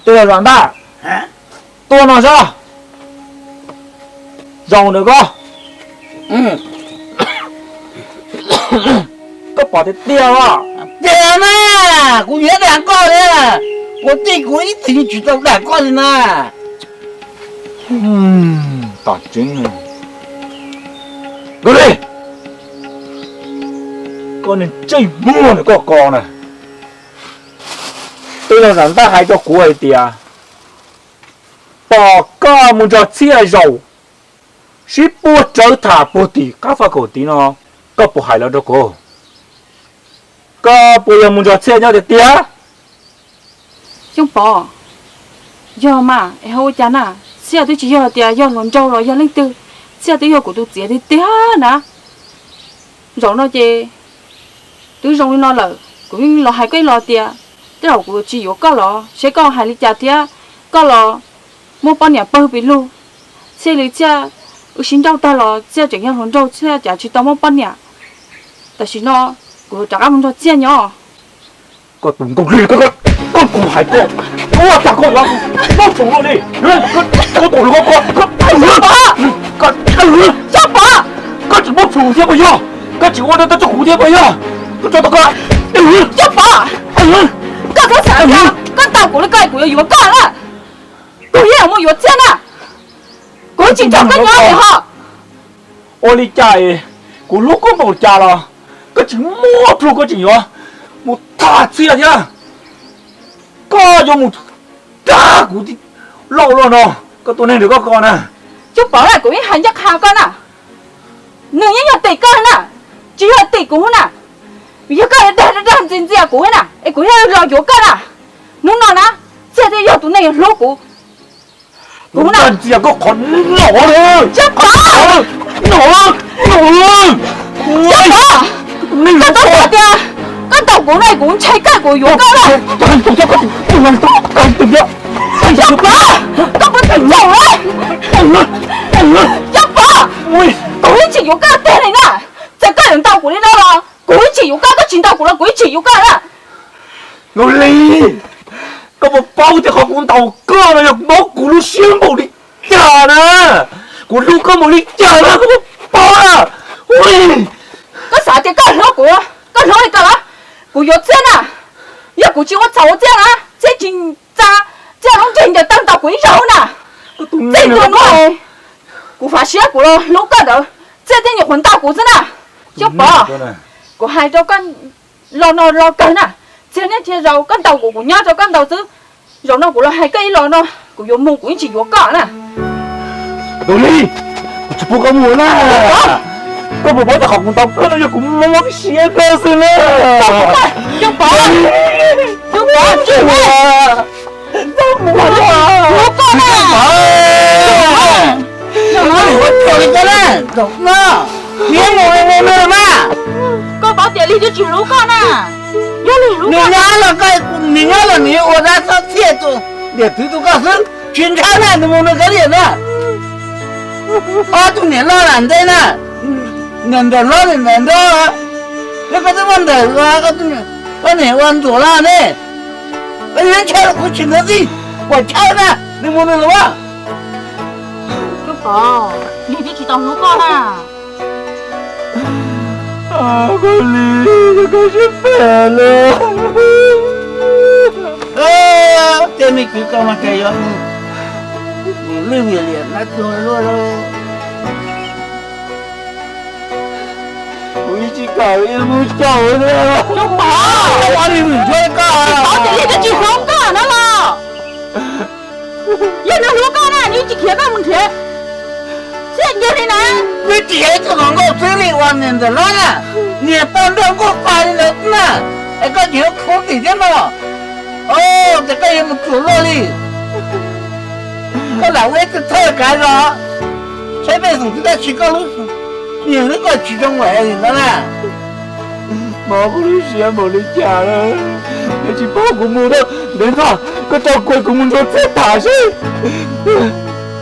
Tej zaum zam ntaj, tuaj no saib. Zaum ntawm ko, koj pom tiag tiag los? Tiag na, kuv yuav dag koj li. Ua tij kuv ib txwm tsis tau dag koj li na. Tom tseeb, Nkauj Lis, koj niag ntsej muag na koj ko na. Tej zaum zam ntaj hais rau kuv hais tias pom koj mus nrog Txhiaj zaum sib puag rawv tham puag tim qab faj kaum tid no, koj puas hais los rau kuv? Koj puas yog mus nrog Txhiaj nyob tiag tiag? Xyooj Pov, yog mas es ho ua cas na? Txhiaj twb tsis yog tias yog hluas nraug los yog leej twg, Txhiaj twb yog kuv tus txiv tiag tiag na. Zaum no ces twb zoo li no lawm, kuv yeej los hais koj ib los tias, tej zaum kuv tsis yuav koj los seb koj hais li cas thiab, koj los muaj poj niam pawg pes lug. Txhiaj li Txhiaj wb sib nrauj tag los Txhiaj tseem yog hluas nraug, Txhiaj cas tsis tau muaj poj niam. Tam sim no kuv yuav rov qab mus nrog Txhiaj nyob. Koj tus Nkauj Lis, koj, koj, koj, kuv hais koj, ua cas koj yuav muab txhuam luaj li? Koj tus, koj, koj, Xyooj Pov, koj tsis muab txhuam thiab puas yog? Koj tsis ua rau tau txog kuv thiab puas yog? Koj tso tau koj. Xyooj Pov, koj txhob xav tias koj ntaus kuv li ko kuv yuav yuav koj na. Kuv yeej yuav mus yuav Txhiaj na. Kuv tsis nrog koj nyob li ho. Ua li cas kuv hlub koj npaum cas los koj tsis muab plhu, koj tseem yuav mus tham Txhiaj thiab. Koj yuav mus dag kuv loj luaj no, koj tus neeg ntawm koj ko na. Xyooj Pov, kuv yeej hais ncaj qha koj na, nws yeej yog tim koj na, tsis yog tim kuv na. Yog koj dag dag ntxias ntxias kuv na es kuv thiaj los yuav koj na. Hnub no na, Txhiaj thiaj yog tus neeg hlub kuv. Kuv dag ntxias koj qhov no, Xyooj Pov, no, no, Xyooj Pov, koj txhob xav tias koj ntaus kuv no kuv ntshai koj, kuv yuav koj na. Xyooj Pov, koj puas tawm tsaug? Xyooj Pov, kuv yeej tsis yuav koj tiag li na. Txawm koj yuav ntaus kuv li no los kuv yeej tsis yuav koj, koj tsis ntaus kuv los kuv yeej tsis yuav koj na. Nkauj Lis, koj puas paub tias qhov kuv ntaus koj no yog mob kuv lub siab npaum li cas na? Kuv hlub koj npaum li cas na, koj puas paub na? Ui, koj xav tias koj hlub kuv, koj hlub li ko los? Kuv yuav Txhiaj na. Yog kuv tsis ua txhaum ua Txhiaj na, Txhiaj tsis tsa Txhiaj lub ntsej ncaws taw ntaus kuv ib zaug na. Txij ntua hnub no kuv fav siab kuv los hlub koj ntawd, Txhiaj thiaj nyuam qhuav ntaus kuv xwb na. Xyooj Pov, kuv hais rau koj lo no lo kawg na, txhia niaj txhia zaus koj ntaus kuv, kuv nyob rau koj ntaus xwb. Zaum no kuv los hais koj ib los no, kuv yuav mus, kuv yeej tsis yuav koj na. Tus Lis, kuv tsis pub koj mus na. Koj puas paub tias qhov kuv ntaus koj no yog kuv mob siab koj xwb na. Xyooj Pov, Xyooj Pov, tsis hlub koj na. Nws nyob los koj, nws nyob los nws ua dab txhob txhiaj tus niam txwv tus koj xwb, tsis ntshai na, nws mus nws kav liam na. Ob tug niam loj lam ntej na, niam ntawm hlob niam ntawm nraug, thiab koj twb muaj ntawm koj niam ua ntxuam loj ne. Koj yuav ntshai los kuv tsis ntawd txij, kuv tshawb na, nws mus nws los. Xyooj Pov, nws twb tsis tau hlub koj na. Koj li, koj siab phem lawm. Tej me kwv koj mas cas yuav mus lwj vim liam nab tuag luaj. Kuv ib tsis kam mus caum li. Xyooj Pov, ua li mus ntsuag koj, tsis hlub koj na los. Yog nws hlub koj na nws tsis khiav koj mus nrhiav Txhiaj kiag li na. Twb tsis yog ib tug hluas nkauj xwb li uas niam ntxawm hlob na, niam pog nrog nkauj pog li ntawd na, es koj tseem yuav khub tim thiab no. Ces koj yuav mus tsuam luaj li. Koj lam ua ib tug thawj kav zos, saib pej xeem twb tab sis koj lub niag hlwb koj tsis zoo ua li ntawd na. Mob kuv lub siab npaum li cas lawm, nws tsis paub kuv mus rau ntev no, koj tso kuv, kuv mus nrog Txhiaj tham seb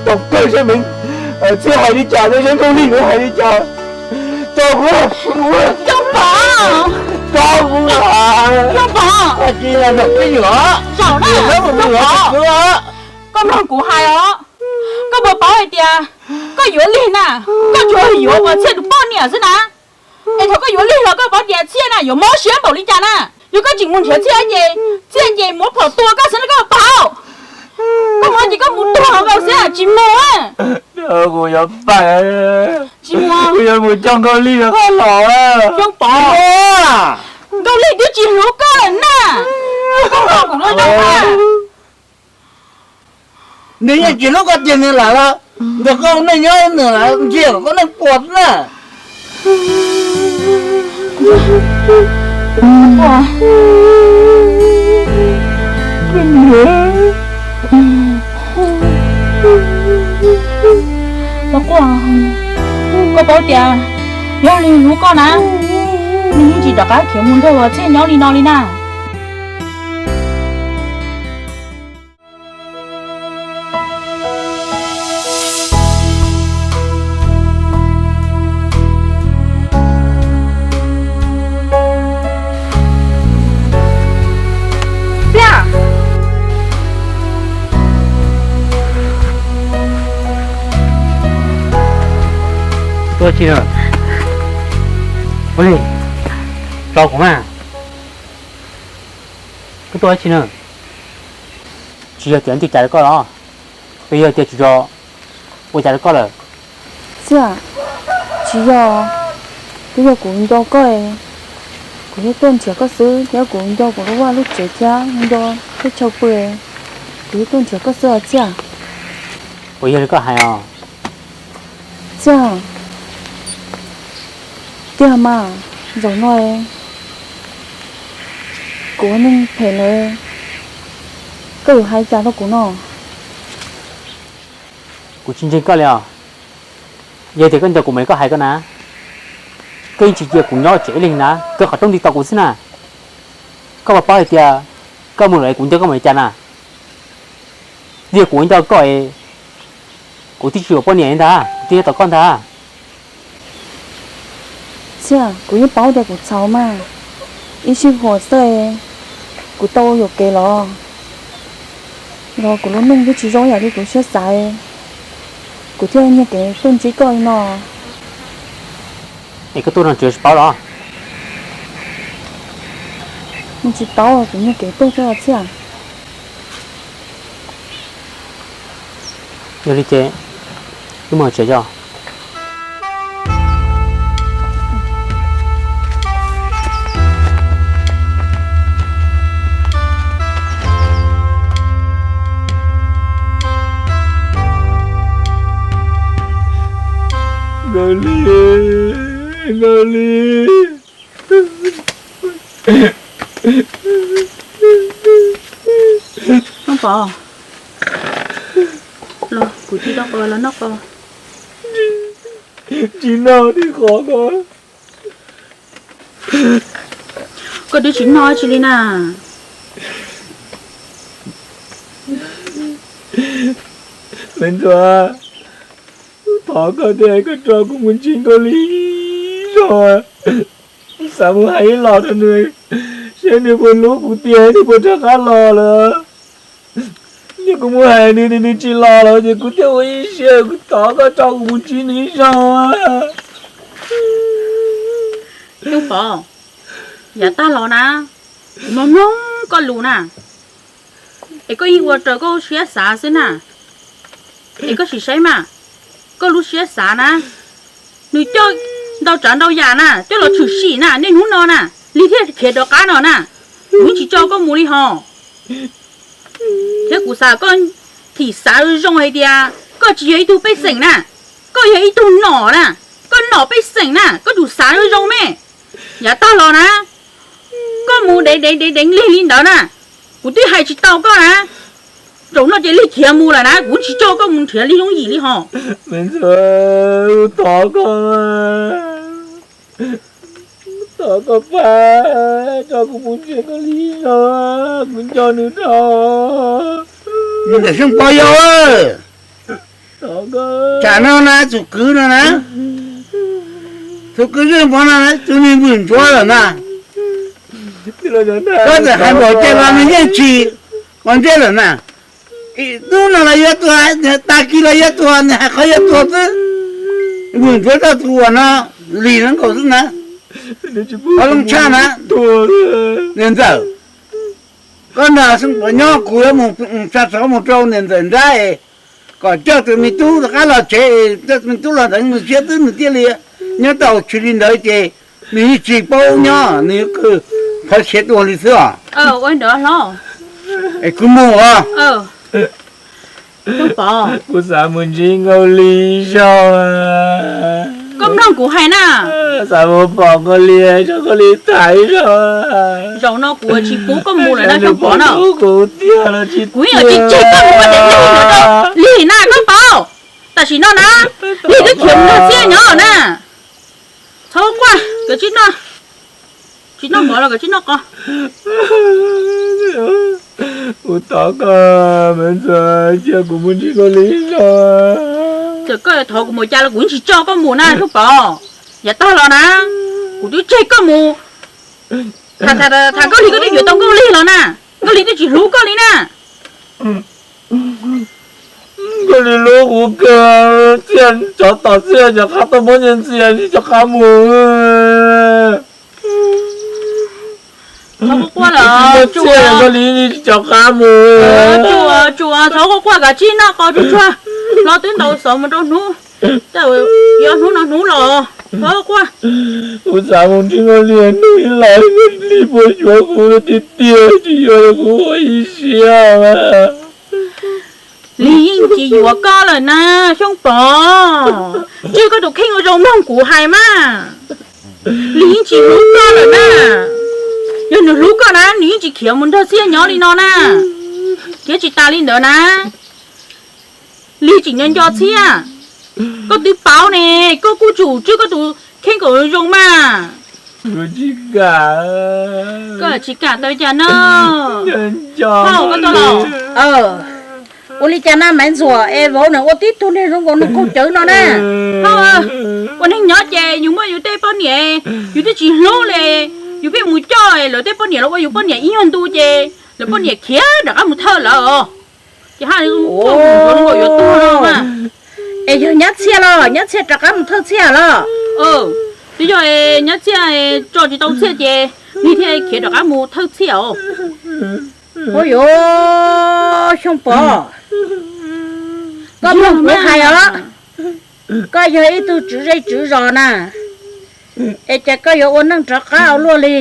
tau kawg seb Txhiaj hais li cas, seb Nkauj Lis nws hais li cas. Tso kuv, kuv mus. Xyooj Pov, Pov, kuv, Yob Pov, koj tsis yog peb yuav, zaum na, Yob Pov, koj mloog kuv hais os. Koj puas paub hais tias koj yuav lig na, koj tsuas yuav Pov Txhiaj tus poj niam xwb na. Es thaum koj yuav lig los koj paub tias Txhiaj na yuav mob siab npaum li cas na. Yog koj tseem mus nrhiav Txhiaj ces Txhiaj ces muab phom tua koj xwb na, koj paub. Koj mus ces koj mus tuag nkaus xwb, tsis mus. Kuv yuav pais, tsis mus, kuv yuav mus coj Nkauj Lig rov qab los. Yob Pov, Nkauj Lig twb tsis hlub koj lawm na. Koj hlub kuv no na. Nws yeej tsis hlub koj tiag, nws lam los nrog koj ua neej nyob, nws lam ntsia kom koj neej puas na. Los Quaj, koj paub tias yog Lig hlub koj na, Lig yeej tsis rov qab khiav mus nrog Pov Txhiaj nyob li no li na. Tuaj tsi na? Ua li, tso kuv mas. Koj tuaj tsi na? Tsis yog tias nti cas rau koj los? Yog tias tsis yog, ua cas rau koj lawm? Txiaj, tsis yog, twb yog kuv nco koj, kuv thiaj tuaj nrhiav koj xwb, thiab kuv nco kuv lub vaj lub tsev thiab nco teb chaws pw, kuv thiaj tuaj nrhiav koj xwb os Txiaj. Puas yog li koj hais os? Txiaj, tiag mas, zaum no kuv ua neeg phem lawm, koj yuav hais cas rau kuv no? Kuv tsis ntseeg koj li os. Yog tias koj nco kuv mas koj hais koj na. Koj yeej tsis cia kuv nyob tsev ib leeg na, koj qhov rooj nti tau kuv xwb na. Koj puas paub hais tias koj mus lawm es kuv nco koj mus li cas na? Yog kuv nco koj es kuv twb tsis yuav poj niam li ntag, kuv twb nyob tos koj ntag. Txiaj, kuv yeej paub tias kuv txhaum mas, ib sij huam xwb kuv tau yuam kev los, los kuv lub neej twb tsis zoo yam li kuv siab xav, kuv thiaj nyiag kev tuaj ntsib koj li no. Es koj tuaj no tsis paub los? Tsis paub, kuv nyiag kev tuaj xwb Txiaj. Yog li ces wb mus tsev tso. Nkauj Lig, Nkauj Lig. Noj pov, los kuv tsis tau qos los noj qos. Tsis noj li qos ko. Koj twb tsis noj tsi li na. Me ntxhua, thov koj tiag, koj tso kuv mus ntsib Nkauj Lig zog. Xav mus hais ib los rau nws, seb nws puas hlub kuv tiag, nws puas rov qab los lawm. Yog kuv mus hais nws, nws tsis los lawm ces kuv thiaj ua ib siab, kuv thov koj tso kuv mus ntsib nws ib zaug. Noj pov, yav tag los na, kuv mloog mloog koj lus na, es koj yeej ua raws koj siab xav xwb na. Es koj sim saib mas, koj lub siab xav na, nws coj ntau tsav ntau yam na coj los tshwm sim na, niaj hnub no na, Lig thiaj khiav rov qab no na. Kuv tsis tso koj mus li hos. Thiab kuv xav koj thim xav zoo hais tias koj tsis yog ib tug pej xeem na, koj yog ib tug nom na, koj nom pej xeem na, koj tsum xav zoo me. Yav tag los na, koj mus deev deev deev deev Lig li ntawd na, kuv twb hais tsis tau koj na. Zaum no ces Lig khiav mus lawm na, kuv tsis tso koj mus nrhiav Lig yooj yim li hos. Me ntxhua, thov koj, thov koj pab tso kuv mus nrhiav Nkauj Lig zog, kuv nco nws dhau. Nws ntawm Xyooj Pov yog, tsam no na tus kwv no na, tus kwv Xyooj Pov no na tus me npws ntsuav lawm na. Koj txawm hais npaum cas los nws yeej tsis, qhov ntsej lawm na. Hnub no los yuav tuag, tag kis los yuav tuag, nws hais qhov yuav tuag xwb. Vwm ntsuav txoj tus uas no, Lis no nkaus xwb na. Qhov zoo tshaj na, niam ntxawm, koj nrog Xeeb Pov nyob, kuv yuav mus xa xov mus rau niam ntxawm nrab es kom coj tus me tub rov qab los tsev, coj tus me tub los ntawd nws siab xwb nws thiaj li nyob tau. Tsis li ntawd ces nws yeej tsis paub nyob, nws yuav qhov siav dua li xwb os. Es kuv mus os. Kuv xav mus ntsib Nkauj Lis zog. Koj mloog kuv hais na. Xav mus pom Nkauj Lis, nrog Nkauj Lis tham ib zaug. Zaum no kuv tsis pub koj mus lawm na Xyooj Pov na. Kuv yeej tsis tseg koj mus ua tias Lis ntawd rau Lis na Xyooj Pov. Tam sim no na, Lis twb khiav mus nrog Txhiaj nyob na. Txhob quaj, kawm tsib noj, tsis noj mov los kawm tsib noj qos. Kuv thov koj, Maiv Ntxuag, cia kuv mus ntsib Nkauj Lis zog. Txawm koj thov kuv mus cas los kuv yeej tsis tso koj mus na Xyooj Pov. Yav tag los na, kuv twb tseg koj mus. Tham Nkauj Lis koj twb yuav tau Nkauj Lis los na, Nkauj Lis twb tsis hlub koj li na. Nkauj Lis hlub kuv kawg, Txhiaj cov tom Txhiaj cov qab tuaj muab nyiaj ntxias tsis cov qab mus. Txhob quaj lawm, Nkauj Lis tsis cov qab mus. Tsuas, tsuas, txhob quaj quaj, kawm tsib noj qos tsuag tsuag. Hlob twb ntaus xov mus rau hnub, ib hnub no hnub los, txhob quaj. Kuv xav mus ntsib Nkauj Lis, hnub ib los Nkauj Lis puas yuav kuv tiag tiag, tsis yuav los kuv ua ib siab mas. Lis yeej tsis yuav koj lawm na, Xyooj Pov. Tswj koj tus kheej ua zoo mloog kuv hais mas. Lis yeej tsis hlub koj lawm na. Yog nws hlub koj na, nws yeej tsis khiav mus nrog Txhiaj nyob li no na. Thiab tsis tas li ntawd na, Lis tseem nco nco Txhiaj. Koj twb paub ne, koj kuj tsum tswj koj tus kheej kom zoo mas. Koj tsis kam tau cas no. Koj tau los. Ua li cas na Maiv Ntxuag, es vauv nws ua tib tug niag zoo nkaus nws qaug cawv no na. Ua neeg nyob ces yus muaj yus tej poj niam, yus twb tsis hlub li, yus pheej mus coj lawv tej poj niam los ua yus poj niam ib nyuag ntu ces lawv poj niam khiav rov qab mus thawj lawm. Ces haj zoo nkaus yuav tuag no. Es yog nyab Txhiaj los nyab Txhiaj rov qab mus thawj Txhiaj los? Twb yog nyab Txhiaj tso tsis tau Txhiaj ces nws thiaj khiav rov qab mus thawj Txhiaj os. Ua yuav Xyooj Pov, koj mloog kuv hais os. Koj yog ib tug tswv zej tswv zos na, es cas koj yuav ua neej rov qab ua luaj li?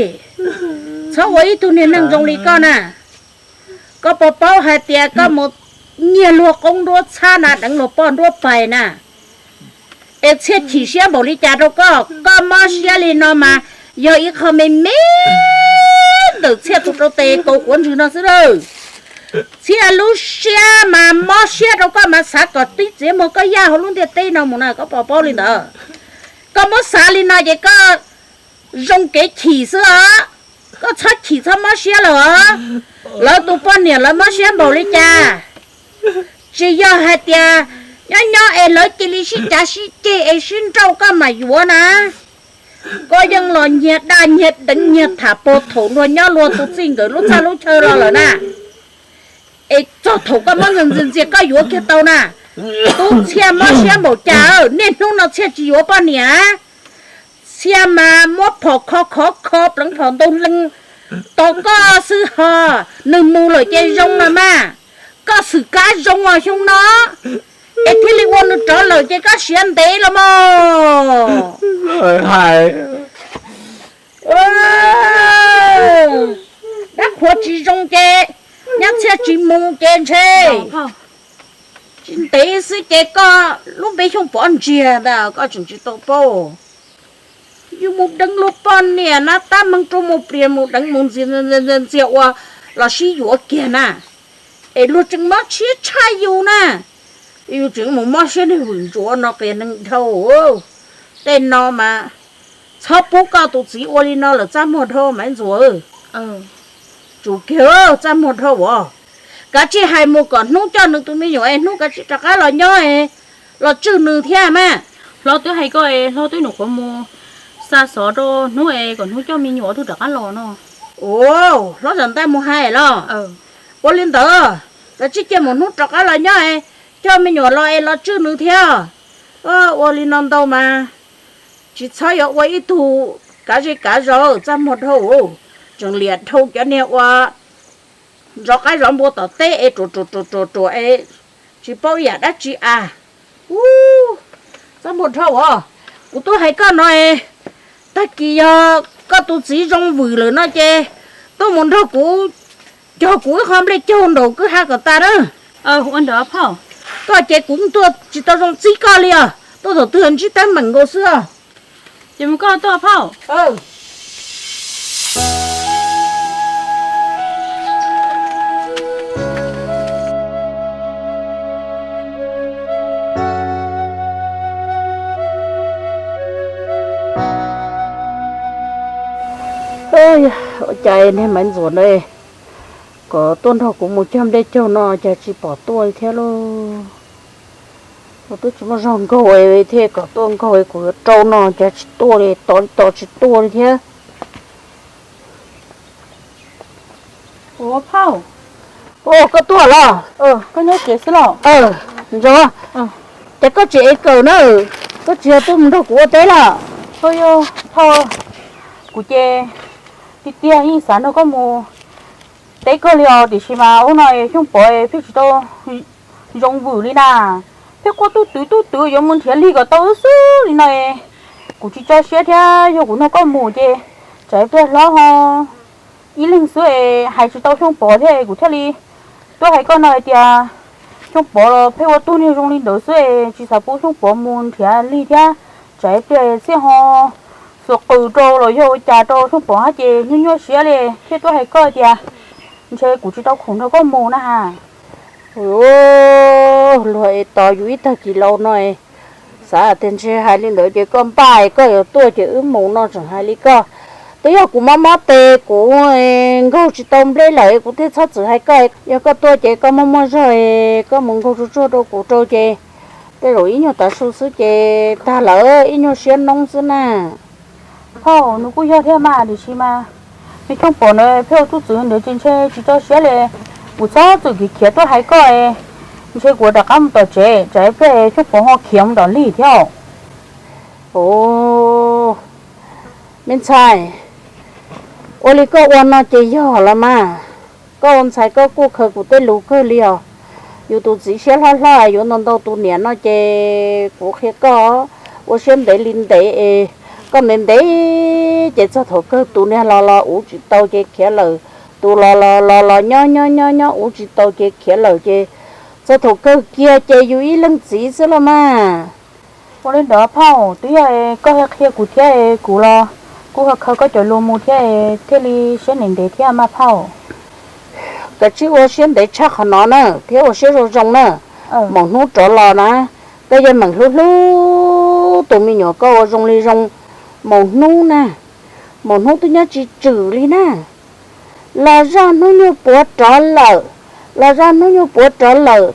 Txhob ua ib tug niag neeg zoo li koj na. Koj puas paub hais tias koj mus nyiag luag qoob nruab txhab na, deev luag poj nruab pais na, es Txhiaj chim siab npaum li cas rau koj? Koj mob siab li no mas yog ib qho me me ntawm Txhiaj tus rau tes kaus quav ntsws no xwb lawm. Txhiaj lub siab mas mob siab rau koj mas xav kom tib txiav muag koj yaj hauv lub ntiaj teb no mus na, koj puas paub li ntawd? Koj muab xav li no ces koj zoo kev chim xwb os. Koj txhob chim txhob mob siab lawm os. Lawv tus poj niam lawv mob siab npaum li cas? Tsis yog hais tias nyob nyob es lawv cia li sib cav sib ceg es sib nrauj koj mam yuav na. Koj yeej los nyiag daj nyiag deev nyiag tham puag thaum luag nyob luag tus txij nkawm lub txaj lub chaw los lawm na. Es txog thaum koj muab ntxias ntxias ntxias koj yuav kiag tau na. Tub Txhiaj mob siab npaum cas, niaj hnub no Txhiaj tsis yuav poj niam. Txhiaj mas muab phom kho khov kho pleev phom ntau lees tos koj xwb ho. Nws mus lawm ces zoo los mas. Koj xwm kab zoo os xyoo no, es thiaj li ua nws rov lawm ces koj siav ntev los mas. Hais, dab qhuav tsis zoo ces nyab Txhiaj tsis mus ces ntshe tsis ntev xwb ces koj lub npe Xyooj Pov ntsiag ntag, koj tseem tsis tau paub. Yus mus deev luag poj niam na, tab meeg rau mus plias mus deev mus ntxias ntxias ua los sib yuav kiag na, es luag tseem mob siab tshaj yus na. Yus tseem mus mob siab niag vwm ntsuav no qias neeg dhau. Tej no mas txhob pub koj tus txiv ua li no lawm txaj muag dhau Maiv Ntxuag. Tsum kiag txaj muag dhau as. Kav tsij hais mus kom hnub coj nws tus me nyuam es hnub kav tsij rov qab los nyob es los tswj nws thiab mas. Hlob twb hais koj es hlob twb nyuam qhuav mus xa xov rau hnub es kom hnub coj me nyuam ob tug rov qab los no. Ua, hlob Zam Ntaj mus hais los? Ua li ntawd, kav tsij cia mus hnub rov qab los nyob, coj me nyuam los es los tswj nws thiab. Ua li no ntau mas tsis txhob yuav ua ib tug kav zej kav zos, txaj muag dhau, tseem liam dhau cov niag ua zov qaib zov npua tom teb es ruam ruam ruam ruam ruam es tsis paub ib yam dab tsi a. Ub, txaj muag dhau os. Kuv twb hais koj no, tag kis yog koj tus txiv zoo vwm lawm no ces tuaj mus nrog kuv cog kuv ib qho nplej caug nraum kwj ha kom tas na. Ua ntawd phauj. Koj ces kuv tuaj tsis tau zoo txib koj li os, tuaj thaum twg ntsib teeb meem nkaus xwb os. Ces mus koj tuaj phauj. Ua cas niag Maiv Ntxuam na, kom tuaj nrog kuv mus cog nplej caug no cas tsis pom tuaj li thiab lauj. Kuv twb tsis muaj zog nkaug thiab, kom tuaj nkaug kuv yuav rau no cas tsis tuaj li, tos li tos tsis tuaj li thiab. Ua phauj. Ua, koj tuaj los? Koj nyob tsev xwb los? Ntsoov, ces koj tsis ev kawm na, koj tsis yog tuaj mus nrog kuv ua teb los? Phauj, kuv ces tiag tiag yeej xav nrog koj mus teb kawg li os, tiam sis mas ub no Xyooj Pov pheej tsis tau zoo vwm li na. Pheej quaj tub twv tub twv yuav mus nrhiav lig kom tau xwb li no. Kuv tsis tso siab thiab, yog kuv nrog koj mus ces tsam ib pliag hlob ho ib leeg xwb es hais tsis tau Xyooj Pov thiab, kuv thiaj li tuaj hais koj no hais tias Xyooj Pov los pheej ua tug niag zoo li ntawd xwb es tsis xav pub Xyooj Pov mus nrhiav lig thiab, tsam ib pliag thiaj ho xuas qws rau los yog ua cas rau Xyooj Pov hab ces nyuaj nyuaj siab li thiaj tuaj hais koj tias ntshe kuv tsis tau khoom nrog koj mus na has. Luag es tos yus ib tag kis laus no, xav tias ntshe hais li ntawd ces koj npaj koj yuav tuaj ces wb mus no tseem hais li koj. Twb yog kuv mob mob tes kuv nkaug tsis tau nplej lawm kuv thiaj txhob txwm hais koj. Yog koj tuaj ces koj muaj muaj zog, koj mus nkaug tsuag tsuag rau kuv rau ces tej zaum ib nyuag tav su xwb ces tag lawm, ib nyuag siab noob xwb na. Phauj, nws kuj yog thiab mas, tiam sis mas nws Xyooj Pov na pheej ua tub txwv ntawd ces ntshe tsis tso siab li. Kuv txhob txwm khiav khiav tuaj hais koj, ntshe kuv rov qab mus tom tsev, tsam ib pliag Xyooj Pov ho khiav mus tom lig thiab. Ua, me ntxhais, ua li koj ua no ces yog los mas. Koj ua ntxhais koj kuj khaws kuv tej lus kawg li os. Yus tus txiv siab hlob hlob yuav ntau ntau tus niam no ces kuv qhia koj ua siab ntev li ntev es koj ntev ntev ces txog thaum kawg tus niag los los uv tsis tau ces khiav lawm, tus los los los los nyob nyob nyob nyob uv tsis tau ces khiav lawm ces txog thaum kawg kiag ces yus ib leeg txiv xwb los mas. Ua li ntawd phauj, twb yog koj qhia kuv thiab, kuv los kuj ho khaws koj cov lus mus thiab, thiaj li siab ntev ntev thiab mas phauj. Kav tsij ua siab ntev tshaj qhov no na thiab ua siab zoo zoo na. Maum hnub rov los na, koj yeej meem hlub hlub tus me nyuam koj ua zoo li zoo. Maum hnub na, maum hnub twb nyob tsis tswm li na. Los zoj hnub nyuag puav rov lawm, los zoj hnub nyuag puav rov lawm,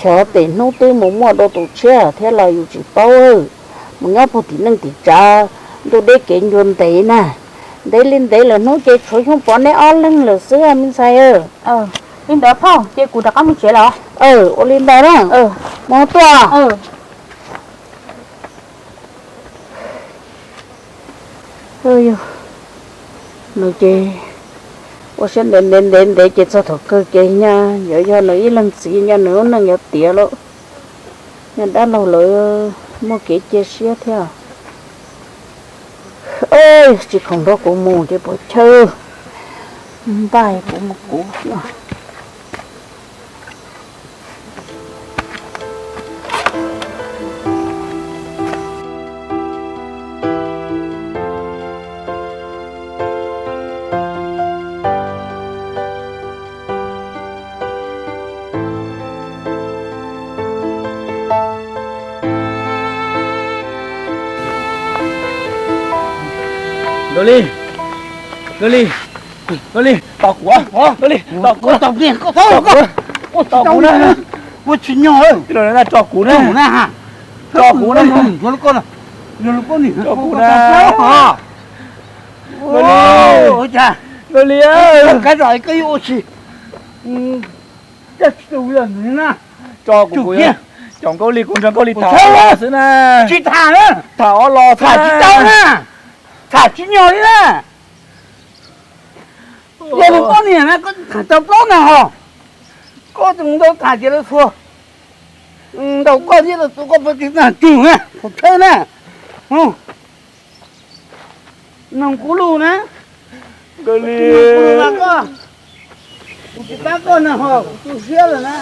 xyov tes hnub twb mus muaj dua tus tshiab thiab los yus tsis paub. Mus nyob puag tim neej tim tsav, ntuj deb kev ncua ntev na. Ntev li ntev lawm hnub ces tshuav Xyooj Pov neb ob leeg lawm xwb me ntxhais. Li ntawd phauj, ces kuv rov qab mus tsev los? Ua li ntawd na, mus tuaj. Nws ces ua siab ntev ntev ntev ntev ces txog thaum kawg ces nyaj yuav yog nws ib leeg txiv, nyaj nws lub neej yuav tiav lawm. Nyaj dab laug lawv muaj kev cia siab thiab. Tsis khoom nrog kuv mus ces puas chawj, npaj kuv mus kuv. Dua li, dua li, dua li, tos kuv, dua li, tos kuv, tos kuv, tos kuv na, ua tsis nyog, tso kuv na, tso kuv na, tso kuv na, dua li, ua cas Nkauj Lis, koj yuav ua si, tsis tau li na. Tso kuv, Nkauj Lis, kuv nrog Nkauj Lis tham xwb na. Tsis tham na. Tham ob los tham tsis tau na. Tham tsis nyog li na. Yog tus poj niam na koj tham tau plaub na ho. Koj tus ntau tham ces lawv txhua ntaus koj thiab lawv tua koj pov tseg tag cug na, thaum tshawb na. Noog kuv lus na, kuv lus mas koj, kuv tsis pab koj na ho, kuv tu siab lawm na.